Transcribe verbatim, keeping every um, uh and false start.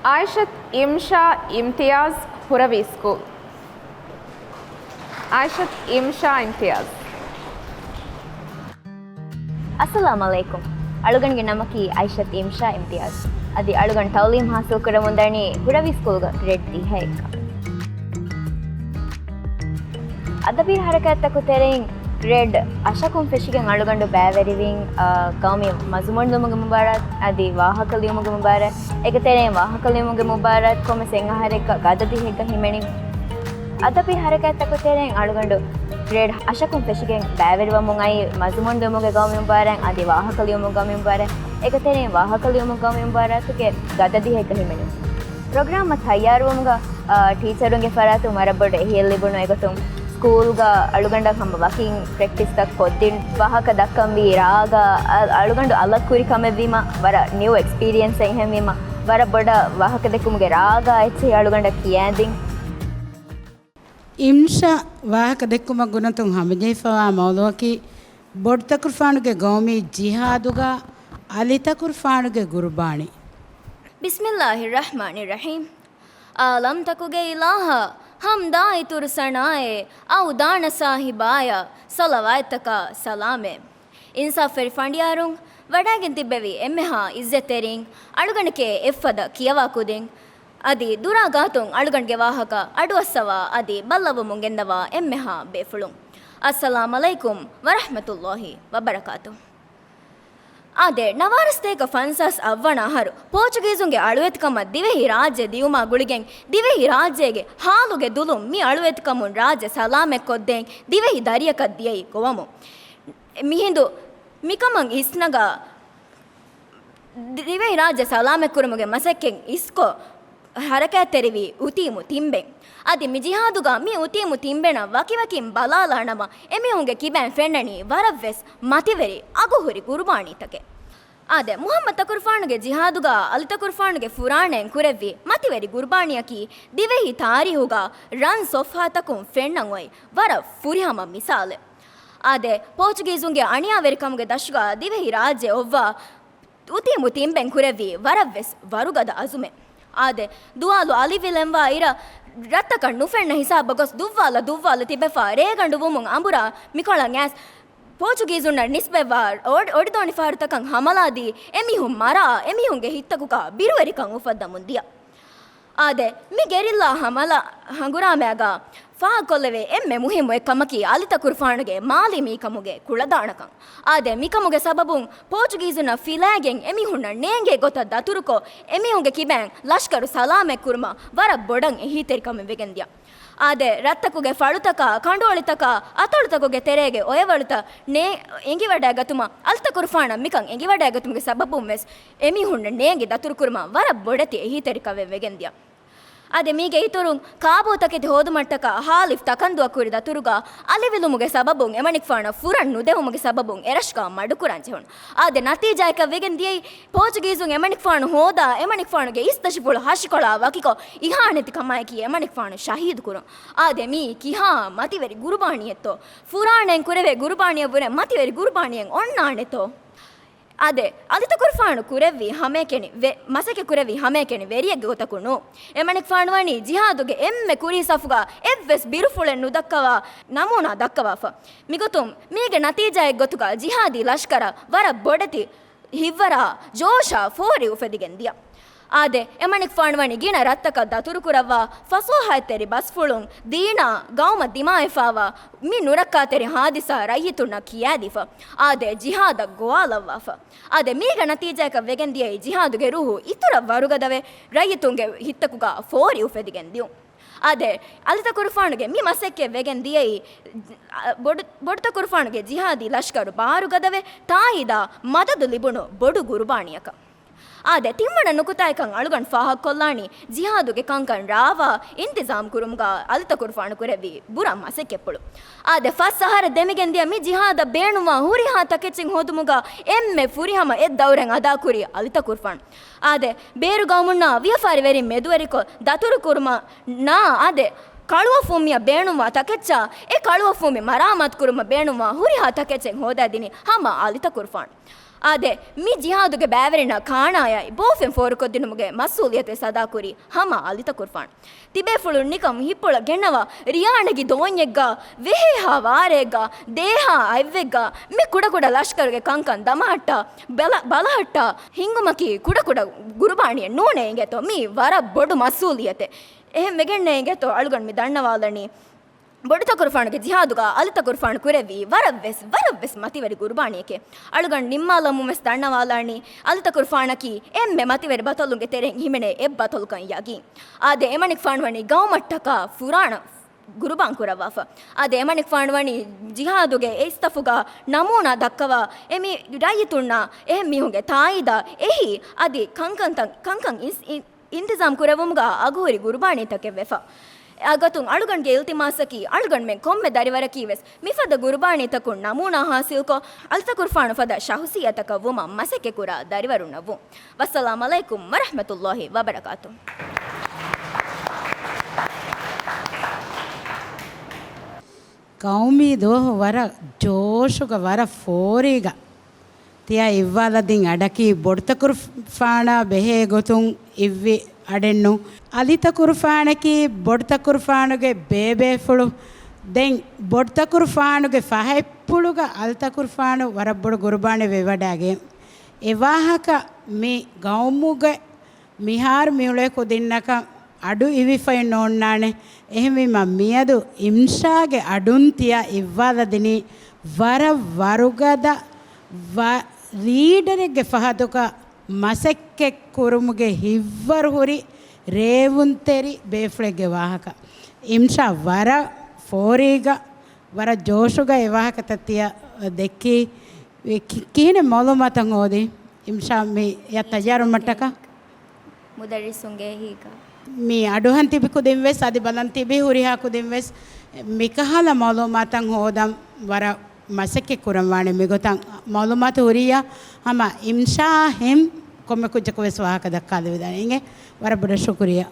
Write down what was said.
އާއިޝަތު އިމްޝާ އިމްތިޔާޒް، ހުރަވީ ސްކޫލް. އާއިޝަތު އިމްޝާ އިމްތިޔާޒް. އައްސަލާމް ޢަލައިކުމް. އަޅުގަނޑުގެ ނަމަކީ އާއިޝަތު އިމްޝާ އިމްތިޔާޒް. އަދި އަޅުގަނޑު ތަޢުލީމް ޙާޞިލް ކުރަމުންދަނީ ހުރަވީ ސްކޫލްގަ ގްރޭޑް ދިހައެއްގަ. އަދަބީ ޙަރަކާތްތަކުގެ ތެރެއިން ގްރޭޑް އަށަކުން ފެށިގެން އަޅުގަނޑު ބައިވެރިވިން، އާ، ޤައުމީ މަޒުމޫނު ދިއުމުގެ މުބާރާތް، އަދި ވާހަކަ ލިޔުމުގެ މުބާރާތް، އޭގެތެރެއިން ވާހަކަ ލިޔުމުގެ މުބާރާތް ކޮންމެސް އެއް އަހަރެއްގަ ގަދަ ދިހައެއްގަ ހިމެނި. އަދަބީ ޙަރަކާތްތަކުގެ ތެރެއިން އަޅުގަނޑު ގްރޭޑް އަށަކުން ފެށިގެން ބައިވެރިވަމުން އައީ މަޒުމޫނު ދިއުމުގެ ޤައުމީ މުބާރާތް، އަދި ވާހަކަ ލިޔުމުގެ ޤައުމީ މުބާރާތް، އޭގެތެރެއިން ވާހަކަ ލިޔުމުގެ ޤައުމީ މުބާރާތުގެ ގަދަ ދިހައެއްގަ ހިމެނުން. ޕްރޮގްރާމަށް ތައްޔާރުވުމުގަ، އާ، ޓީޗަރުންގެ ފަރާތުން ވަރަށް ބޮޑު އެހީއެއް ލިބުނު. އެގޮތުން ސްކޫލްގަ އަޅުގަނޑަށް ހަމަ ވަކިން ޕްރެކްޓިސްތައް ކޮށްދިން ވާހަކަ ދައްކަންވީ ރާގަ، އަ-، އަޅުގަނޑު އަލަށް ކުރި ކަމެއްވީމަ، ވަރަށް ނިއު އެކްސްޕީރިއެންސް އެހެންވީމަ، ވަރަށް ބޮޑަށް ވާހަކަ ދެއްކުމުގެ ރާގަ އެއްޗެހި އަޅުގަނޑަށް ކިޔާދިން. އިމްޝާ ވާހަކަ ދެއްކުމަށް ގުނަތުން ހަމަޖެހިފަވާ މައުޟޫއަކީ ބޮޑުތަކުރުފާނުގެ ގައުމީ ޖިހާދުގަ އަލިތަކުރުފާނުގެ ގުރުބާނީ. ބިސްމިއްލާހިއްރަޙްމާނިއްރަޙީމް. ޢާލަމްތަކުގެ އިލާހާ، ޙަމްދާއި ތުރުސަނާއޭ، އައުދާނަ ސާހިބާޔަށް ޞަލަވާތްތަކާ ސަލާމޭ. އިންސާފުވެރި ފަނޑިޔާރުން، ވަޑައިގެން ތިއްބެވި އެންމެހާ ޢިއްޒަތްތެރިން، އަޅުގަނޑެކޭ އެއްފަދަ ކިޔަވާ ކުދިން، އަދި ދުރާ ގާތުން އަޅުގަނޑުގެ ވާހަކަ އަޑުއައްސަވާ އަދި ބައްލަވަމުން ގެންދަވާ އެންމެހާ ބޭފުޅުން، އައްސަލާމް ޢަލައިކުމް ވަރަޙްމަތުﷲ ވަބަރަކާތުހު. އާދެ، ނަވާރަ ސަތޭކަ ފަންސާސް އަށްވަނަ އަހަރު ޕޯޗުގީޒުންގެ އަޅުވެތިކަމަށް ދިވެހި ރާއްޖެ ދިއުމާ ގުޅިގެން، ދިވެހި ރާއްޖޭގެ ޙާލުގެ ދުލުން މި އަޅުވެތިކަމުން ރާއްޖެ ސަލާމަތްކޮށްދޭން ދިވެހި ދަރިއަކަށް ދިޔައީ ގޮވަމުން. މިހިނދު މިކަމަށް އިސްނަގާ، ދިވެހި ރާއްޖެ ސަލާމަތްކުރުމުގެ މަސައްކަތް އިސްކޮށް، ޙަރަކާތްތެރިވީ އުތީމު ތިންބެން. އަދި މި ޖިހާދުގަ މި އުތީމު ތިންބެނަށް ވަކިވަކިން ބަލާލާނަމަ، އެމީހުންގެ ކިބައިން ފެންނަނީ ވަރަށްވެސް މަތިވެރި އަގުހުރި ގުރުބާނީތަކެއް. އާދެ، މުޙައްމަދު ތަކުރުފާނުގެ ޖިހާދުގަ އަލި ތަކުރުފާނުގެ ފުރާނައިން ކުރެއްވި މަތިވެރި ގުރުބާނީއަކީ ދިވެހި ތާރީހުގަ ރަން ޞޮފްޙާތަކުން ފެންނަން އޮތް ވަރަށް ފުރިހަމަ މިސާލެއް. އާދެ، ޕޯޗުގީޒުންގެ އަނިޔާވެރިކަމުގެ ދަށުގަ ދިވެހި ރާއްޖެ އޮއްވާ އުތީމު ތިންބެން ކުރެއްވީ ވަރަށްވެސް ވަރުގަދަ އަޒުމެއް. އާދެ، ދުވާލު އަލިވިލެންވާ އިރަށް ރަށްތަކަށް ނުފެންނަ ހިސާބަށް ގޮސް ދުއްވާލަ ދުއްވާލަ ތިބެފާ ރޭގަނޑު ވުމުން އަނބުރާ މިކޮޅަށް އައިސް ޕޯޗުގީޒުންނަށް ނިސްބަތްވާ އޮޑި-، އޮޑިދޯނި ފަހަރުތަކަށް ހަމަލާދީ އެމީހުން މަރާ އެމީހުންގެ ހިތްތަކުގަ ބިރުވެރިކަން އުފައްދަމުން ދިޔަ. އާދެ، މި ގެރިއްލާ ހަމަލާ ހަނގުރާމައިގަ ފާހަގަކޮށްލެވޭ އެންމެ މުހިއްމު އެއް ކަމަކީ އަލި ތަކުރުފާނުގެ މާލީ މީކަމުގެ ކުޅަދާނަކަން. އާދެ، މިކަމުގެ ސަބަބުން ޕޯޗުގީޒުންނަށް ފިލައިގެން އެމީހުންނަށް ނޭނގޭ ގޮތަށް ދަތުރުކޮށް، އެމީހުންގެ ކިބައިން ލަޝްކަރު ސަލާމަތްކުރުމަށް ވަރަށް ބޮޑަށް އެހީތެރިކަމެއް ވެގެންދިޔަ. އާދެ، ރަށްތަކުގެ ފަޅުތަކާ، ކަނޑުއޮޅިތަކާ، އަތޮޅުތަކުގެ ތެރޭގެ އޮޔަވަޅުތައް ނޭ-، އެނގިވަޑައިގަތުމަށް އަލި ތަކުރުފާނަށް މިކަން އެނގިވަޑައިގަތުމުގެ ސަބަބުން ވެސް އެމީހުންނަށް ނޭނގި ދަތުރުކުރުމަށް ވަރަށް ބޮޑެތި އެހީތެރިކަމެއް ވެގެންދިޔަ. އާދެ، މީގެ އިތުރުން ކާބޯތަކެތި ހޯދުމަށްޓަކާ ހާލިފް ތަކަންދުއަށް ކުރި ދަތުރުގަ އަލިވިލުމުގެ ސަބަބުން އެމަނިކުފާނަށް ފުރަން ނުދެވުމުގެ ސަބަބުން އެރަށުގަ މަޑުކުރަން ޖެހުނު. އާދެ، ނަތީޖާއަކަށް ވެގެން ދިޔައީ ޕޯޗުގީޒުން އެމަނިކުފާނު ހޯދާ އެމަނިކުފާނުގެ އިސްތަށިފުޅު ހަށިކޮޅާ ވަކިކޮށް އިހާނެތި ކަމާއެކީ އެމަނިކުފާނު ޝަހީދު ކުރުން. އާދެ، މީ ކިހާ މަތިވެރި ގުރުބާނީއެއްތޯ؟ ފުރާނައިން ކުރެވޭ ގުރުބާނީއަށްވުރެ މަތިވެރި ގުރުބާނީއެއް އޮންނާނެތޯ؟ އާދެ، އަލި ތަކުރުފާނު ކުރެއްވީ ހަމައެކަނި ވެ-، މަސައްކަތް ކުރެއްވީ ހަމައެކަނި ވެރިއެއްގެ ގޮތަކުން ނޫން. އެމަނިކުފާނު ވަނީ ޖިހާދުގެ އެންމެ ކުރީ ސަފުގަ އެއްވެސް ބިރުފުޅެއް ނުދައްކަވާ ނަމޫނާ ދައްކަވާފަ. މިގޮތުން މީގެ ނަތީޖާއެއްގޮތުގަ ޖިހާދީ ލަޝްކަރަށް ވަރަށް ބޮޑެތި ހިތްވަރާ ޖޯޝާ ފޯރި އުފެދިގެން ދިޔަ. އާދެ، އެމަނިކުފާނު ވަނީ ގިނަ ރަށްތަކަށް ދަތުރުކުރައްވާ، ފަސޯހައެއްތެރި ބަސްފުޅުން ދީނާ ގައުމަށް ދިމާވެފާވާ މި ނުރައްކާތެރި ހާދިސާ ރައްޔިތުންނަށް ކިޔާދީފަ، އާދެ، ޖިހާދަށް ގޮވާލައްވާފަ. އާދެ، މީގެ ނަތީޖާއަކަށް ވެގެން ދިޔައީ ޖިހާދުގެ ރޫހު އިތުރަށް ވަރުގަދަވެ، ރައްޔިތުންގެ ހިތްތަކުގަ ފޯރި އުފެދިގެން ދިޔުން. އާދެ، އަލި ތަކުރުފާނުގެ މި މަސައްކަތް ވެގެން ދިޔައީ، އަ، ބޮޑު-، ބޮޑުތަކުރުފާނުގެ ޖިހާދީ ލަޝްކަރު ބާރުގަދަވެ، ތާއީދާ މަދަދު ލިބުނު ބޮޑު ގުރުބާނީއަކަށް. އާދެ، ތިންވަނަ ނުކުތާއަކަށް އަޅުގަނޑު ފާހަގަކޮށްލާނީ، ޖިހާދުގެ ކަންކަން ރާވާ އިންތިޒާމް ކުރުމުގަ އަލި ތަކުރުފާނު ކުރެއްވި ބުރަ މަސައްކަތްޕުޅު. އާދެ، ފަސް އަހަރަށް ދެމިގެން ދިޔަ މި ޖިހާދަށް ބޭނުންވާ ހުރިހާ ތަކެއްޗެއް ހޯދުމުގަ އެންމެ ފުރިހަމަ އެއް ދައުރެއް އަދާކުރީ އަލި ތަކުރުފާނު. އާދެ، ބޭރު ގައުމުންނާ ވިޔަފާރިވެރިން މެދުވެރިކޮށް ދަތުރުކުރުމަށް ނާ އާދެ، ކަޅުއަފޫމް މިޔަށް ބޭނުންވާ ތަކެއްޗާ، އެ ކަޅުއަފޫމް މި މަރާމާތުކުރުމަށް ބޭނުންވާ ހުރިހާ ތަކެއްޗެއް ހޯދައިދިނީ ހަމަ އަލި ތަކުރުފާނު. އާދެ، މި ޖިހާދުގެ ބައިވެރިންނަށް ކާނާޔާއި ބޯފެން ފޯރުކޮށްދިނުމުގެ މަސްއޫލިއްޔަތުވެސް އަދާކުރީ ހަމަ އަލިތަކުރުފާނު. ތިބޭފުޅުން ނިކަން ހިތްޕުޅަށް ގެންނަވާ، ރިޔާނެގި ދޯންޏެއްގަ، ވެހޭހާ ވާރޭގަ، ދޭހާ އަތްވެއްގަ، މި ކުޑަކުޑަ ލަޝްކަރުގެ ކަންކަން ދަމަހައްޓާ، ބަލަ-، ބަލަހައްޓާ ހިންގުމަކީ ކުޑަކުޑަ ގުރުބާނީއެއް ނޫނޭ އިނގޭތޯ. މީ ވަރަށް ބޮޑު މަސްއޫލިއްޔަތެއް. އެހެން ވެގެންނޭ އިނގޭތޯ އަޅުގަނޑު މި ދަންނަވާލަނީ. ބޮޑުތަކުރުފާނުގެ ޖިހާދުގަ އަލިތަކުރުފާނު ކުރެއްވީ ވަރަށްވެސް، ވަރަށްވެސް މަތިވެރި ގުރުބާނީއެކޭ. އަޅުގަނޑު ނިންމާލަމުންވެސް ދަންނަވާލާނީ، އަލިތަކުރުފާނަކީ އެންމެ މަތިވެރި ބަތަލުންގެ ތެރެއިން ހިމެނޭ އެއްބަތަލުކަން ޔަގީން. އާދެ، އެމަނިކުފާނު ވަނީ ގައުމަށްޓަކާ ފުރާނަ ގުރުބާން ކުރައްވާފަ. އާދެ، އެމަނިކުފާނު ވަނީ ޖިހާދުގެ އެއްސަފުގަ ނަމޫނާ ދައްކަވާ، އެމީ ރައްޔިތުންނާ އެހެން މީހުންގެ ތާއީދާ އެހީ އަދި ކަންކަންތައް، ކަންކަން އިސް-، އިން-، އިންތިޒާމް ކުރެއްވުމުގަ އަގުހުރި ގުރުބާނީތަކެއް ވެފަ. އެގޮތުން އަޅުގަނޑުގެ އިލްތިމާސަކީ، އަޅުގަނޑުމެން ކޮންމެ ދަރިވަރަކީވެސް މިފަދަ ގުރުބާނީތަކުން ނަމޫނާ ހާސިލްކޮށް، އަލިތަކުރުފާނު ފަދަ ޝަހުސިއްޔަތަކަށް ވުމަށް މަސައްކަތްކުރާ ދަރިވަރުންނަށްވުން. ވައްސަލާމް ޢަލައިކުމް ވަރަޙްމަތުﷲި ވަބަރަކާތުހު. ޤައުމީ ދުވަހު ވަރަށް ޖޯޝުގަ، ވަރަށް ފޯރީގަ ތިޔަ އިއްވާލަދިން އަޑަކީ ބޮޑުތަކުރުފާނާ ބެހޭ ގޮތުން އިއްވި އަޑެއްނު. އަލިތަކުރުފާނަކީ ބޮޑުތަކުރުފާނުގެ ބޭބޭފުޅު. ދެން ބޮޑުތަކުރުފާނުގެ ފަހަތްޕުޅުގަ އަލިތަކުރުފާނު ވަރަށް ބޮޑު ގުރުބާނެއް ވެވަޑައިގެން. އެވާހަކަ މި ގައުމުގެ މިހާރު މިއުޅޭ ކުދިންނަކަށް އަޑު އިވިފައެއް ނޯންނާނެ. އެހެންވީމަ، މިއަދު އިމްޝާގެ އަޑުން ތިޔަ އިއްވާލަދިނީ ވަރަށް ވަރުގަދަ ވަ-، ލީޑަރެއްގެ ފަހަތުގަ މަސައްކަތް ކުރުމުގެ ހިއްވަރު ހުރި ރޭވުންތެރި ބޭފުޅެއްގެ ވާހަކަ. އިމްޝާ ވަރަށް ފޯރީގަ، ވަރަށް ޖޯޝުގަ އެ ވާހަކަތައް ތިޔަ ދެއްކީ. ކި-، ކިހިނެއް މައުލޫމާތައް ހޯދީ؟ އިމްޝާ މި ތައްޔާރުވުމަށްޓަކާ؟ މުދައްރިސުންގެ އެހީގަ. މި އަޑުއަހަން ތިބި ކުދިން ވެސް، އަދި ބަލަން ތިބި ހުރިހާ ކުދިން ވެސް، މިކަހަލަ މައުލޫމާތައް ހޯދަން ވަރަށް މަސައްކަތް ކުރަން ވާނެ. މިގޮތަށް މައުލޫމާތު ހުރިއްޔާ، ހަމަ އިމްޝާ ހެން ކޮންމެ ކުއްޖަކު ވެސް ވާހަކަ ދައްކާލެވިދާނެ. އިނގޭ، ވަރަށް ބޮޑަށް ޝުކުރިއްޔާ.